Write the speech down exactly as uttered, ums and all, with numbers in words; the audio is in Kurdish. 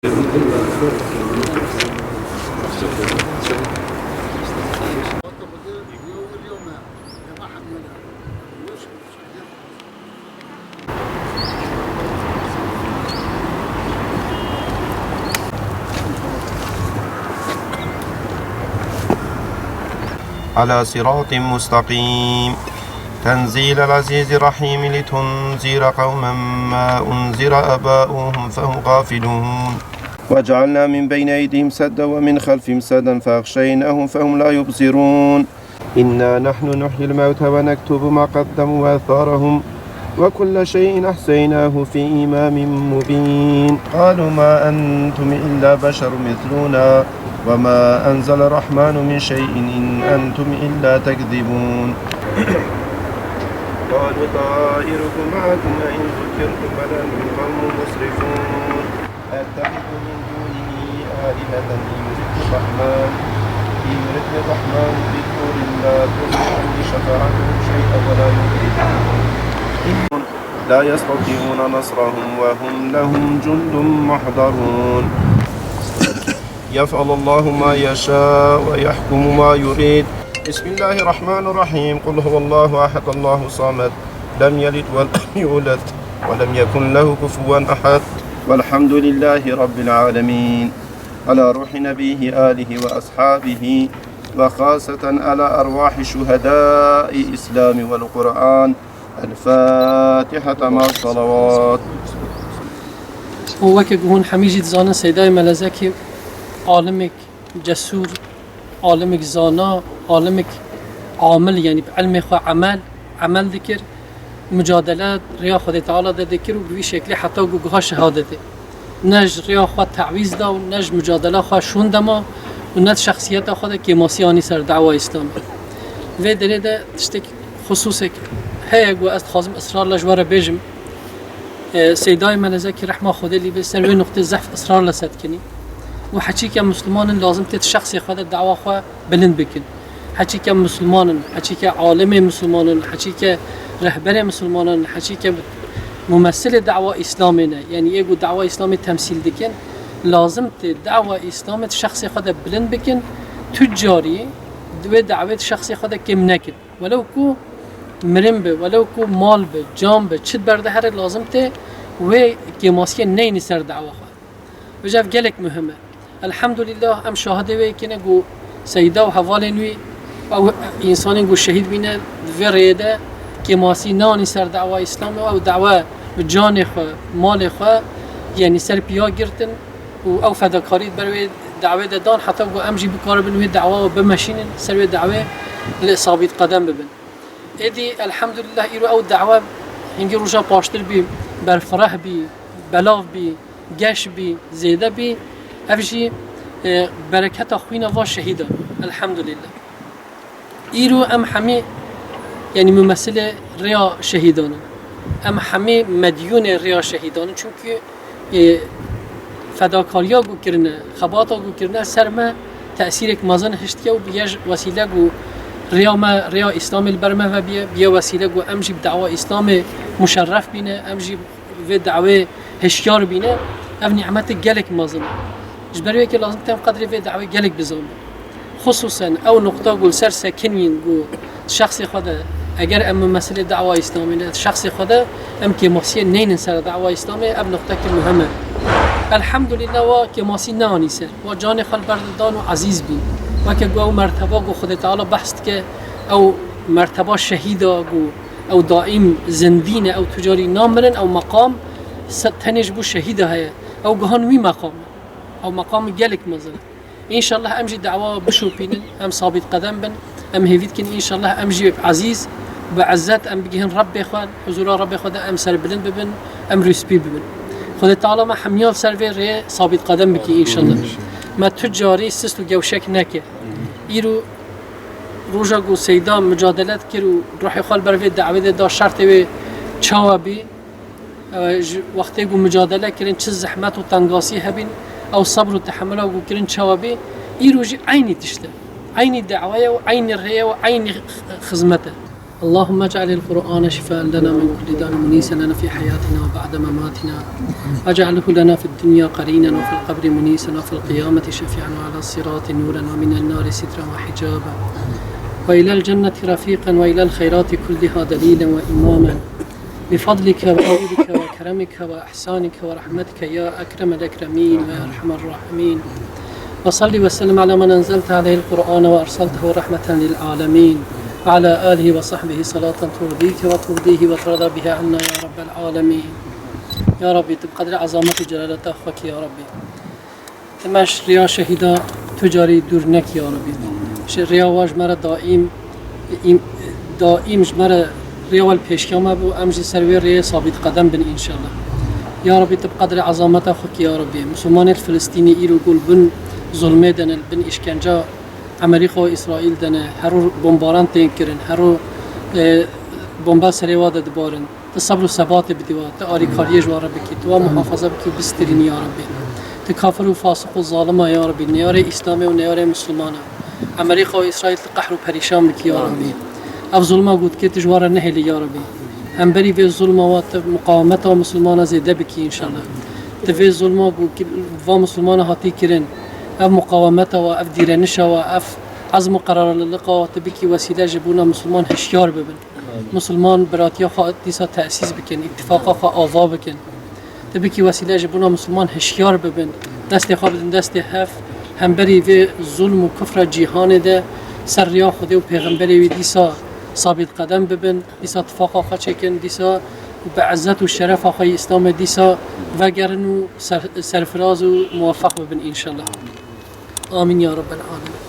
على صراط مستقيم. تنزيل العزيز الرحيم، لتنذر قوما ما أنذر آباؤهم فهم غافلون. وجعلنا من بين أيديهم سدا ومن خلفهم سدا فأغشيناهم فهم لا يبصرون. إنا نحن نحيي الموتى ونكتب ما قدموا وآثارهم وكل شيء أحصيناه في إمام مبين. قالوا ما أنتم إلا بشر مثلنا وما أنزل الرحمن من شيء إن أنتم إلا تكذبون. قالوا طائركم معكم أئن ذكرتم بل أنتم قوم مسرفون. أتخذ من دونه آلهة إن يردن الرحمن، إن يردن الرحمن بضر لا تغن عني شفاعتهم شيئا ولا ينقذون. لا يستطيعون نصرهم وهم لهم جند محضرون. يفعل الله ما يشاء ويحكم ما يريد. بسم الله الرحمن الرحيم. قل هو الله أحد، الله الصمد، لم يلد ولم يولد، ولم يكن له كفوا أحد. والحمد لله رب العالمين. على روح نبيه آله وأصحابه، وخاصة على أرواح شهداء الإسلام والقرآن. الفاتحة مع الصلوات. û weke ku hûn hemî jî dizanin, Seydayê Melezekî alimik cesûr, alimik zana, alimik amil, yanî bi ilmê xwe emel, emel dikir, mucadele rêya Xwedê Teala de dikir û bi vî şeklî heta ku giha şehadetê. Ne ji rêya xwe tewîz da û ne ji mucadela xwe şûn dema û ne di şexsiyeta xwe de kêmasî anî ser dawa Îslamê. Vê derê de tiştek xisûsek heye ku ez dixwazim israrla ji we re bêjim. E, Seydayê Melezekî rehma Xwedê lî be ser wê nuqtê zehf israrla ser dikinî. Û heçîke Misliman in lazim tê di şexsê xwe de dawa xwe bilind bikin. Heçîke Misliman in, heçîke alimê Misliman in, heçîke rehberê Misliman in, heçîke mumesilê dawa Îslamê ne, yanî ê ku dawa Îslamê temsîl dikin, lazim tê dawa Îslamê di şexsê xwe de bilind bikin, tu carî di wê dawê di şexsê xwe de kêm nekin. Welew ku mirin be, welew ku mal be, can be, çi berde here lazim tê wê kêmasiyê neyînî ser dawa xwe. Vêca ev gelek muhim e. Elhamdulillah, em şahidê wê yekê ne ku Seyda û hevalên wî, ew însanên ku şehîd bîne, di vê rêyê de kêmasî neanî ser dawa Îslamê û ew dawa bi canê xwe, malê xwe, yanî ser piya girtin û ew fedakarî di ber wê dawê de dan, heta ku em jî bikaribin wê dawa bimeşînin, ser wê dawê li sabît qedem bibin. Êdî, elhamdulillah, îro ew dawa hingî roja paştir bî, berfireh bî, belav bî, geş bî, zêde bî, ev jî, e, bereketa xwîna va şehîdan. Elhamdulillah. Îro em hemî, yanî, mumesilê rêya şehîdan in. Em hemî medyûnê rêya şehîdan in. Çimkî, e, fedakariya ku kirine, xebata ku kirine ser me tesîrek mezin hiştiye û biye ji wesîle ku rêya me, rêya Îslamê li ber me ve biye, biye wesîle ku em jî bi dawa Îslamê muşerref bîne, em jî vê dawê hişyar bîne, ev nîmetê gelek mezin e. Ji ber wê yekê lazim tem qedrê vê dawê gelek bizanin. Xisûsen ew nuqta ku li ser sekinîn ku di şexsê xwe de, eger em mumesilê dawa Îslamê ne, di şexsê xwe de em kêmasiyê neynin ser dawa Îslamê, ev nuqtekî muhim e. Elhamdulillah, wa kêmasî neanî ser. Wa canê xwe li ber dan û ezîz bîn. Weke ku ew merteba ku Xwedê Teala behs dike, ew merteba şehîda ku ew daîm zindî ne, ew tu carî namirin, ew meqam se-, tenê ji bo şehîda heye. Ew gihan wî meqam e. Ew meqam gelek mezin e. Înşallah em jî dawa bişopînin, em sabît qedem bin, em hêvî dikin, înşallah em jî bi ezîz, bi izzet em bigihin Rebbê xwe, huzura Rebbê xwe de em serbilind bibin, em rûspî bibin. Xwedê Teala me hemiya li ser vê rêyê sabît qedem bike înşallah. Me tu carî sist û gewşek neke. Îro roja ku Seyda mucadele dikir û ruhê xwe li ber vê dawê de da, şertê wê çawa bî, e, ji wextê ku mucadele kirin çi zehmet û tengasî hebîn, ew sebr û tehemula ku kirin çawa bî, îro jî eynî tişt e. Eynî dawa ye û eynî rê ye û eynî xizmet e. اللهم اجعل القرآن شفاء لنا من كل داء، منيسا لنا في حياتنا وبعد مماتنا، واجعله لنا في الدنيا قرينا وفي القبر منيسا وفي القيامة شفيعا وعلى الصراط نورا ومن النار سترا وحجابا وإلى الجنة رفيقا وإلى الخيرات كلها دليلا وإماما بفضلك وجودك وكرمك وإحسانك ورحمتك يا أكرم الأكرمين ويا أرحم الراحمين. وصل وسلم على من أنزلت عليه القرآن وأرسلته رحمة للعالمين، وعلى آله وصحبه صلاة ترضيك وترضيه وترضى بها عنا يا رب العالمين. يا ربي، tu bi qedrê ezameta û celaleta xwe kî, ya Rabbî. Ti me ji riya şehîda tu carî dûr nekî, ya Rabbî. Ji riya we ji me re daîm, îm-, daîm ji me re riya we li pêşiya me bû, em jî ser wê rêyê sabît qedem bin înşallah. Ya Rabbî, tu bi qedrê ezameta xwe kî, ya Rabbî. Misilmanê li Filistînê îro ku li bin zulmê de ne, li bin îşkenca Emerîka û Îsraîl de ne, her roj bombaran tên kirin, her roj, e, bombe serê wa de dibarin. Tu sebr û sebatê bidî wa, tu alîkariyê ji wa re bikî, tu wa muhafaza bikî û bistirînî, ya Rabbî. Tu kafir û fasiq û zalima, ya Rabbî, neyarê Îslamê û neyarê Misilmana. Emerîka û Îsraîl tu qehr û perîşan bikî, ya Rabbî. Ev zulma ku dikê tu ji wa re nehêlî, ya Rabbî. Hemberî vê zulma wa tu muqawemeta Misilmana zêde bikî înşallah. Tu vê zulma ku ki-, va Misilmana hatî kirin, ev muqawemeta wa, ev dîrenişa wa, ev ezm û qerarliliqa wa tu bikî wesîle ji bona Misilman hişyar bibin. Misilman biratiya xwe dîsa tesîs bikin, îtîfaqa xwe ava bikin. Tu bikî wesîle ji bona Misilman hişyar bibin, destê xwe bidin destê hev, hemberî vê zulm û kufra cîhanê de ser riya Xwedê û Pêxemberê wî dîsa sabît qedem bibin, dîsa tifaqa xwe çêkin, dîsa bi ezzet û şerefa xwe yê Îslamê dîsa vegerin û ser-, serfiraz û muwefeq bibin înşallah. Amîn ya Rabbel Alemin.